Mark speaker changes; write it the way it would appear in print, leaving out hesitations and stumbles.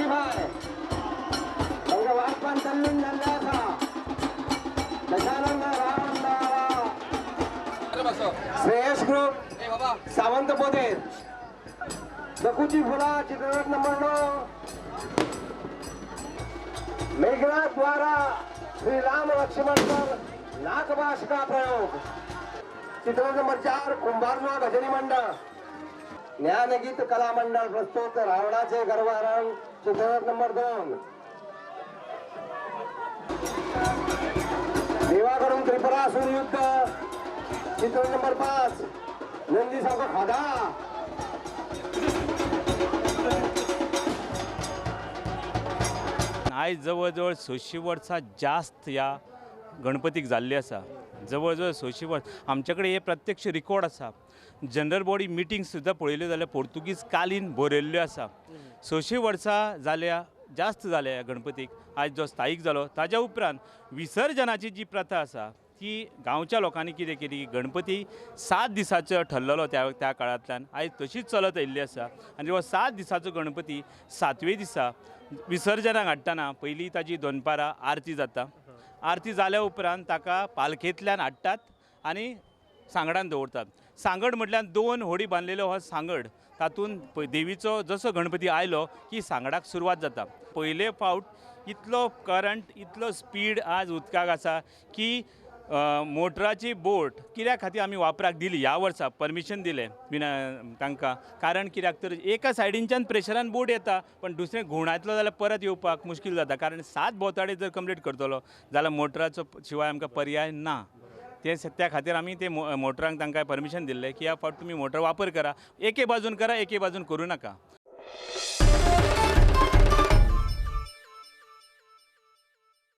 Speaker 1: 45. तांकां वाचपान तल्लीन जाल्लें आसा. दशानंद राम श्रेयस ग्रुप सावंत पोदेर. दकुची फुला चित्ररथ नंबर 9. मेघनाथ द्वारा श्री राम लक्ष्मण पर नागबाश का प्रयोग. चित्ररथ नंबर 4 कुंभारजुआ भजनी मंडळ. ज्ञानगीत कला मंडळ प्रस्तुत रावणाचे गर्वहरण चित्ररथ नंबर 2. देवाकडून त्रिपुरासुर युद्ध चित्ररथ नंबर 5. नंदी सारखा खादा.
Speaker 2: आयज जवळ जवळ 600 वर्सां जास्त ह्या गणपतीक जाल्ली आसा. जवळ जवळ 600 वर्स आमचे कडेन हे प्रत्यक्ष रिकॉर्ड आसा. जनरल बॉडी मिटींग सुद्दां पळयल्यो जाल्यार पोर्तुगीज कालीन बरयल्ल्यो आसा. 600 वर्सां जाल्या जास्त जाल्या ह्या गणपतीक. आयज जो स्थायीक जालो ताज्या उपरांत विसर्जनाची जी प्रथा आसा ती गांवच्या लोकांनी कितें केली, गणपती 7 दिसाचो ठरलेलो त्या त्या काळांतल्यान आयज तशीच चलत आयिल्ली आसा. आनी हो 7 दिसाचो गणपती 7वे दिसा विसर्जनाक हाडटना पयलीं ताजी दनपारां आरती जाता. आरती जाल्या उपरांत ताका पालखेंतल्यान हाडटात आनी सांगडान दवरतात. सांगड म्हटल्यार 2 होडी बांदलेल्यो हो सांगड, तातूंत देवीचो जसो गणपती आयलो की सांगडाक सुरवात जाता. पयले फावट इतलो करंट इतलो स्पीड आज उदकाक आसा की मोटराची बोट कित्या खातीर आमी वापराक दिली ह्या वर्सा परमिशन दिलें विना तांकां, कारण कित्याक तर एका सायडीनच्यान प्रेशरान बोट येता पण दुसरें घुंवडायतलो जाल्यार परत येवपाक मुश्कील जाता. कारण 7 भोंवताडे जर कंप्लीट करतलो जाल्यार मोटराचो शिवाय आमकां पर्याय ना. ते त्या खातीर आमी ते मोटरांक तांकां परमिशन दिल्लें की ह्या फावट तुमी मोटर वापर करा, एके बाजून करा एके बाजून करूं नाका.